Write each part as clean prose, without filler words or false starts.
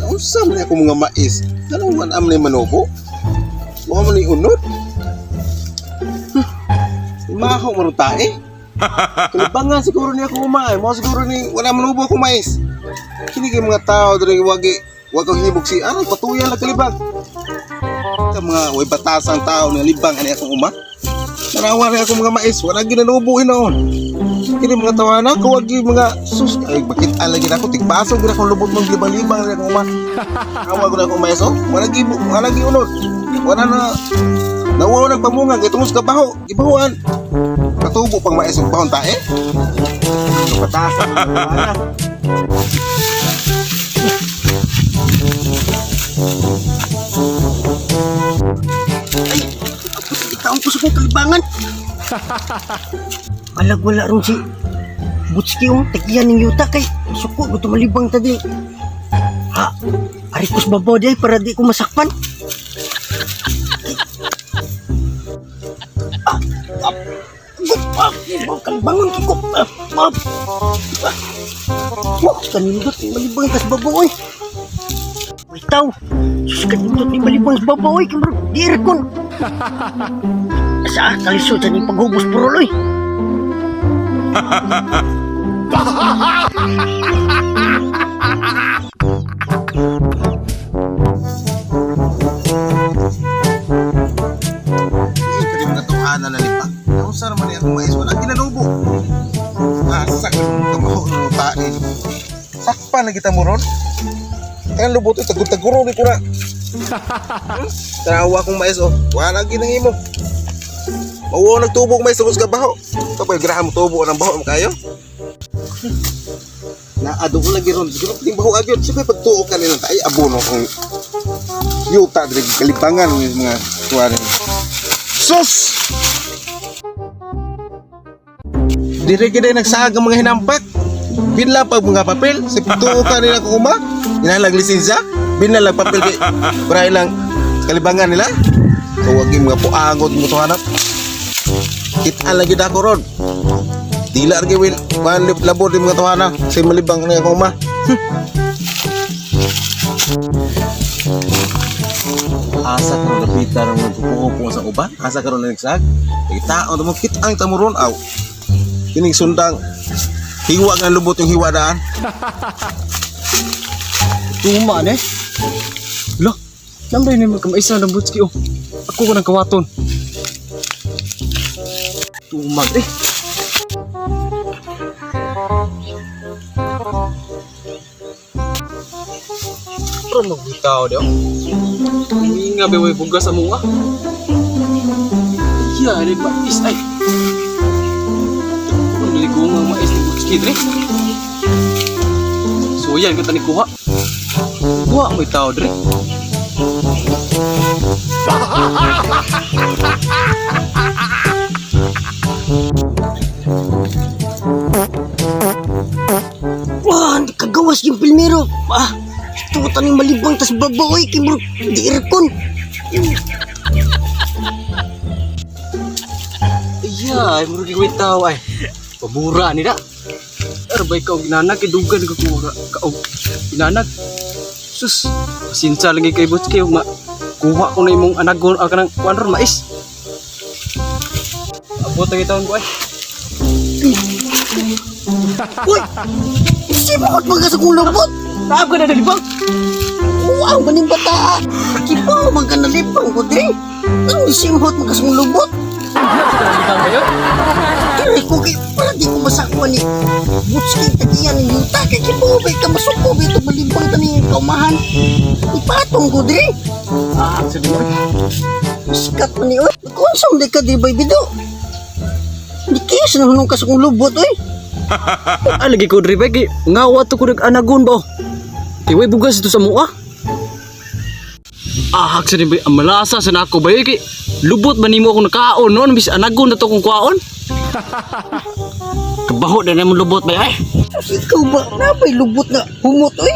Unsa man ako mga mais? Anong man am ni manubo? Mo man ni unod? Maho man tae. Kalibangan siguro niya ako kumain. Mo siguro ni wala manubo ako mais. Kini kay mga tao diri wagi wa ko hibok si aray patuyan lang kalibang. Ka mga way batasang tao nga libang ani akong uma. Narawa ni ako mga mais, wala ginanubo hinoon. Kini mga tawana, kawag yung mga sus ay bakit alagi na ako tigbaso gid akong lubot mong libang-libang ni akong uma. Awa ko na akong mais oh. Wala gi wala gi unod. Wala na nawaw nagpamunga kay tungos kabaho, gibahuan. Katubo pang mais ug bahon tae. Batasan wala. Itaon ko sa kong kalibangan. Alag wala ron si Butski oh, tagiyan ng yuta kay suko gusto malibang ta di. Ha, ari ko sa babaw di ay, para di ko masakpan. Ah, ah, ah, ah, kalibangan ko. Ah, ah, ah. Wah, kanindot malibang tas babaw oy. Uy, taw. Sus, kanindot ni malibang sa babaw oy. Kamar, di aircon. Sa kalisod sa ning paghubos puruloy. Hindi ka rin mga tawhana na lipa. Nausa naman niya akong mais, wala ginanubo. Asa ka nung kamaho ng tae. Sakpan na kita mo ron. Kaya lubot ito, tagod-taguro ni ko na. Tanawa akong mais oh. Wala ginang imo. Mauwa nagtubog mais tungod sa kabaho. Kapag graha mo tubo ng baho mo kayo. Naado ko lagi ron. Siguro ting baho agyon. Siyempre pagtuo ka nila tayo, abono kong yuta diri kalibangan ng mga tuwarin. Sus! Dire kita nagsaag ang mga hinampak. Binla pag mga papel, sa pagtuo ka nila kung uma, inalag lisensya, binla lang papel kay para ilang kalibangan nila. Kawag yung mga puangot mo to hanap. Kita lagi dako ron. Dila ra will manlip labor di mga tuwana sa malibang na akong uma. Asa karon napita ron nagpupuo sa uban? Asa karon nagsaag? Kita mo kita ang tamuron aw. Kining sundang hiwa nga lubot yung hiwa daan. Tuma ne. Lah, nambay ni magkamaisa ng Butski oh. Ako ko ng kawaton. Tumag eh. Pero magbitaw daw. Nga ba may bugas sa mga? Iya, ini mais ay. Kung naligo nga mais ni Butski dre. So yan, kata ni kuha. Kuha mo tao dre. Wah, hindi kagawas yung pilmero. Ah, tuta ni malibang tas babaw oy kay murag di aircon. Iya, ay murag ikaw tao ay. Pabura ni da. Arbay ka og inanag kay dugan ka kuha ka og inanag. Sus, pasinsa lang kay Butski og ma kuha ko na imong anagon ah, kanang kuan ron mais. Abot ang taon ko ay. Uy! Simot mga sa kong lubot. Taab ka na dalibang. Wow, maning bata. Kibaw man ka nalibang ko dre. Ang simhot mga sa kong lubot. Dalibang kayo? Kaya ko kay para di ko masakpan ni Butski tagiyan ng yuta kay kibaw bay ka masuko bay ito malibang ta ning kaumahan. Ipatong ko dre. Ah, sabi mo. Sikat man ni oy. Konsum di ka di bay bido. Di kaya sa nung ka sa kong lubot oy. Ah, lagi ko dre kay ngawa to ko nag anagon ba. Kay way bugas ito sa mua. Ah, sa ba ang malasa sa nako ba kay lubot ba nimo akong nakaon noon bis anagon na to kong kuwaon. Kabaho na namo lubot ba ay. Sus, ikaw ba? Napay lubot na humot, oy.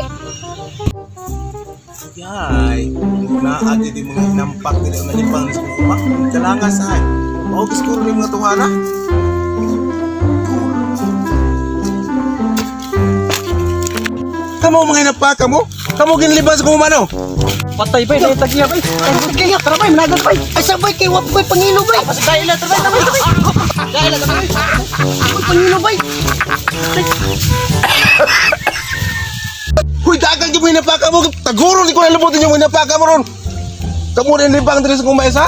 Yay, naa di mga hinampak dili malibang sa kuma. Kalangas ay. Mao siguro ni mga tuhana. Kamo mga hinampak kamo? Kamo ginlibang sa kuma no? Patay bay, dahil tagiya bay. Ay, tara bay, managat bay. Ay, sabay kay wap bay, pangilo bay. Dahil na, tara bay, tara bay. Dahil na, tara bay. Ay, pangilo bay. Huy, dagan gyud mo hinampak mo. Taguro ni ko nalibutin yung hinampak mo ron. Kamo rin libang diri sa kuma isa?